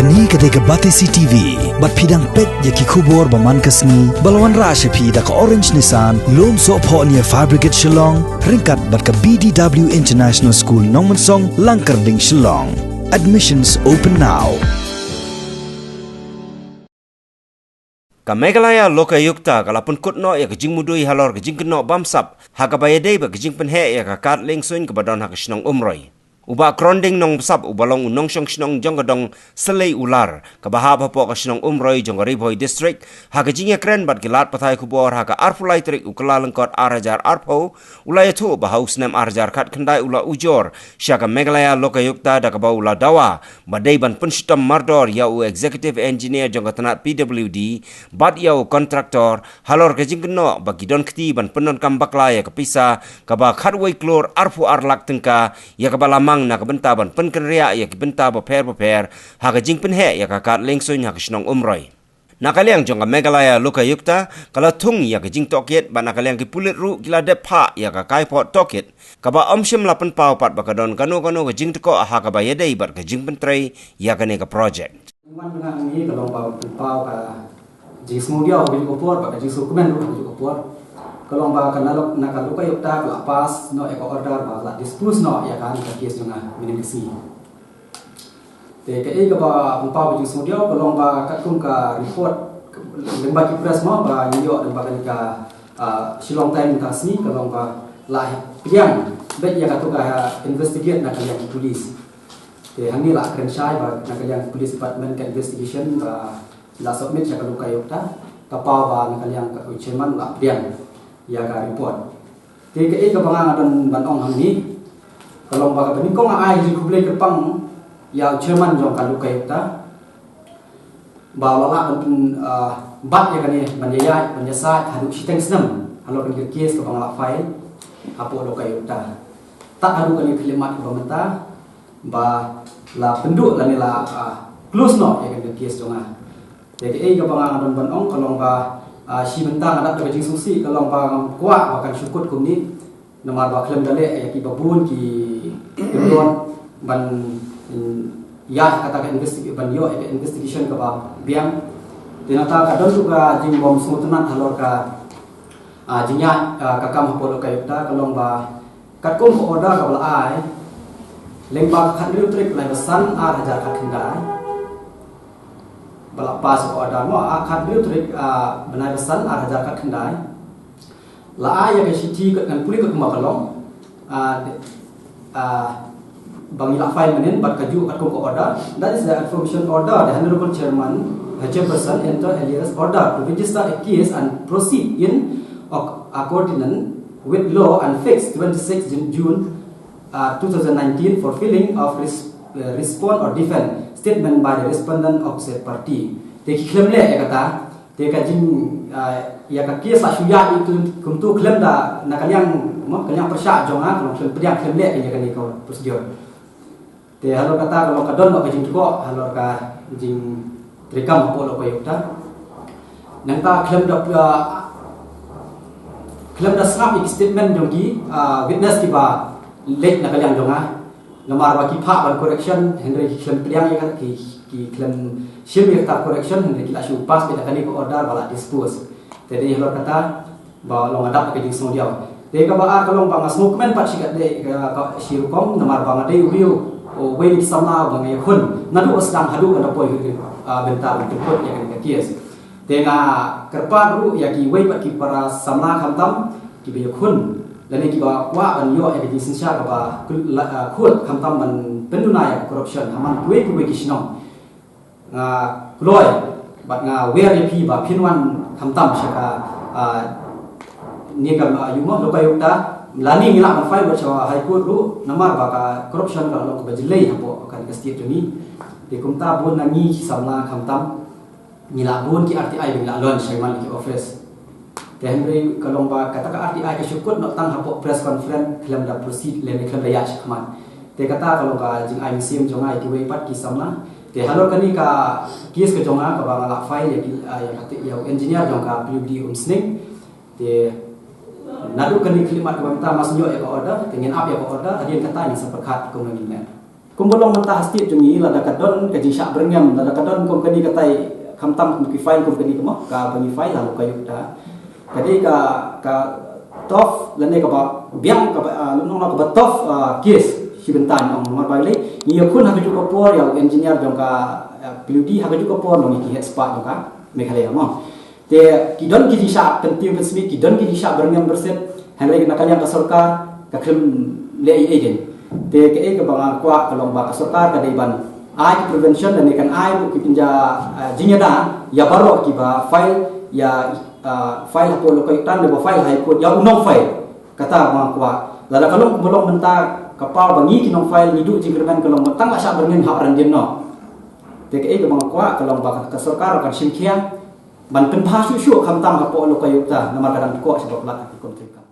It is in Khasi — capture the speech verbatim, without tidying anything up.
Kane ka dei ka Batesi T V, bad phi dang peit ïa ki khubor ba man ka sngi, ba la wanrah sha phi da ka Orange Nissan, Lumsohphoh near Fire Brigade Shillong, ryngkat bad ka B D W International School Nongmensong, Langkyrding, Shillong. Admissions open now. Ka Meghalaya Lokayukta ka la pynkut noh ïa ka jingmudui halor ka jingkynnoh bamsap ha kaba ïadei bad ka jingpynheh ïa ka kad liengsuiñ kaba don ha ka shnong Umroi. U Bah Kronding Nongbsap uba long u nongshong shnong jong ka dong Selei Ular kaba hap hapoh ka shnong Umroi jong ka Ri Bhoi District, ha ka jingïakren bad ki lad pathai khubor ha ka arphew lai tarik u Kyllalyngkot ar hajar arphew, u la ïathuh ba ha u snem ar hajar khatkhyndai u la ujor sha ka Meghalaya Lokayukta da kaba u la dawa ba dei ban pynshitom mardor ïa u Executive Engineer jong ka tnat P W D bad ïa u kontraktor halor ka jingkynnoh ba ki don kti ban pyndonkam bakla ïa ka pisa kaba khatwei klur arphew ar lak tyngka, ïa kaba la mang na ka bynta ban pynkynriah ïa ki bynta bapher bapher ha ka jingpynheh ïa ka kad liengsuiñ ha ka shnong Umroi. Na ka liang jong ka Meghalaya Lokayukta ka la thung ïa ka jingtohkit bad na ka liang ki pulit ruh ki la dep phah ïa ka kaiphoh tohkit, kaba ym shym la pynpaw pat ba ka don kano kano ka jingtkoh ha kaba ïadei bad ka jingpyntrei ïa kane ka projek. Wan nga ngi ka long ba pynpaw ka jingsngewdiaw ka ju ka por bad ka jingsngewkmen ruh ka ju ka por. Ka long ba ka na lok na ka Lokayukta ka la pass noh ïa ka order ba la dispose noh ïa ka, ka case jong nga mynhynnin ka sngi. Te kaei kaba pynpaw ka jingsngewdiaw ka long ba katkum ka report lyngba ki press mo ba ngi ïoh lyngba kane ka, ah, Shillong Times mynta ka sngi, ka long ba la pdiang beit ïa kato ka investigate na ka liang ki police. Te hangne la kren shai ba na ka liang police department ka investigation ba la submit sha ka Lokayukta, ka paw ba na ka liang ka u chairman la pdiang ïa ka report. Te kaei kaba nga nga don ban ong hangne, ka long ba kaba nyngkong nga ai jingkhublei kyrpang ïa u chairman jong ka Lokayukta ba la lah ban pyn, ah, bat ïa kane ban ïaid ban ïasaid haduh shiteng snem halor kane ka case kaba nga la file hapoh Lokayukta. Tad haduh kane ka khyllipmat kaba mynta ba la pynduh lane la, ah, close noh ïa kane ka case jong nga. Te kaei kaba nga nga don ban ong ka long ba, ah, shi bynta nga dap da ka jingsngewsih ka long ba ngam kwah ba kan shu kut kumne. Namar ba khlem da leh ïa kiba bun ki kyndon ban, mm, ïa kata ka investi-, ban ïoh ïa ka investigation kaba biang. Te nangta ka don ruh ka jingbym sngewtynnat halor ka, ah, jingïaid, ah, ka kam hapoh Lokayukta ka long ba katkum ka order kaba la ai lyngba ka khathynriew tarik bnai ba san ar hajar khatkhyndai. Ba la pass ka order mo, ah, khathynriew tarik, ah, bnai ba san ar hajar khatkhyndai. La ai ïa ka shithi ka ngan pule katkum ba ka long. Ah, de-, ah, ba ngi la file mynhynnin bad kajuh katkum ka order. That is the information order, the Honorable Chairman, uh, Chairperson enter alias order to register a case and proceed in ac-, accordance with law and fix twenty-six June, June, uh, two thousand nineteen for filing of res-, uh, respond or defend statement by the respondent of said party. Te ki khlem leh ïa kata, te ka jing, ah, ïa ka case la shu ïaid ïa tu kumtu khlem da na ka liang, mo, ka liang pyrshah jong nga, ka long khlem pdiang khlem leh ïa kane ka procedure. Te halor kata ka long ka don ka jingtkoh halor ka jingtreikam hapoh Lokayukta. Nangta khlem da, ah, khlem da sngap ïa ki statement jong ki, ah, witness kiba leit na ka liang jong nga. Namar ba ki phah ban correction, hynrei ki khlem pdiang ïa ka, ki, ki khlem shim ïa ka correction, hynrei ki la shu pass beit da kane ka order ba la dispose. Te dei halor kata ba long nga dap ka jingsngewdiaw. Te kaba ar ka long ba nga sngewkmen pat shi katdei ka, ka shi rukom, namar ba nga dei u briew uwei na ki samla ba nga ïakhun naduh ba sdang haduh kane ka por, ah, bynta ban pynkut ïa kane ka case. Te nga kyrpad ruh ïa kiwei pat ki para samla khamtam kiba ïakhun lane kiba kwah ban ïoh ïa ka jingsynshar kaba kul-, la, ah, khuid khamtam ban pynduna ïa ka corruption ha man kiwei kiwei ki shnong. Nga kloi bad nga wer ïa phi ba phin wan khamtam sha ka, ah, ne ka, ah, ïoh mo Lokayukta lane ngi lah ban file bad sha High Court ruh namar ba ka corruption ka long kaba jyllei hapoh kane ka state jong ngi. Te kumta bun na ngi ki samla khamtam ngi la bun ki R T I ba ngi la launch ha man ki office. Te hynrei ka long ba kata ka R T I ka shu kut noh tang hapoh press conference, khlem da proceed lane khlem da ïaid shakhmat. Te kata ka long ka jingai mynsiem jong nga ïa kiwei pat ki samla. Te halor kane ka case ka jong nga kaba nga la file ïa ki, ah, ïa kata ïa u engineer jong ka P W D Umsning. Te naduh kane ka khyllipmat kaba mynta ma shu ïoh ïa ka order, te ngin ap ïa ka order, hadien kata ngin sa pyrkhat kumno ngin leh. Kumba long mynta ha state jong ngi, lada ka don ka jingshah byrngem, lada ka don kum kane katai, khamtam kum ki file kum kane ka mo, kaba ngi file ha u Lokaayukta, ka dei ka, ka tough lane kaba biang, kaba, ah, long kaba tough, ah, case shi bynta, ong, namar balei? Ngi ïakhun ha kajuh ka por ïa u engineer jong ka, ah, P W D, ha kajuh ka por long ïa ki expert jong ka Meghalaya mo. Te ki don ki jingshah kyntiew kynsmit, ki don ki jingshah byrngem byrsit, hynrei na ka liang ka sorkar ka khlem leh ei ei. Te kaei kaba nga kwah ka long ba ka sorkar ka dei ban ai ki prevention lane kan ai ki kynja, ah, jingïada ïa baroh kiba file ïa, ah, file hapoh Lokaayukta ne ba file ha High Court ïa u nongfile. Kata ba nga kwah. Lada ka long kumba long mynta, ka paw ba ngi ki nongfile ngi duh jingkyrmen, ka long ba tang la shah byrngem ha u Randien noh. Te kaei kaba nga kwah ka long ba ka sorkar kan shim khia ban pynbha shuh shuh khamtam hapoh Lokaayukta, namar ka dang dkoh sha ba palat ha ki kum treikam.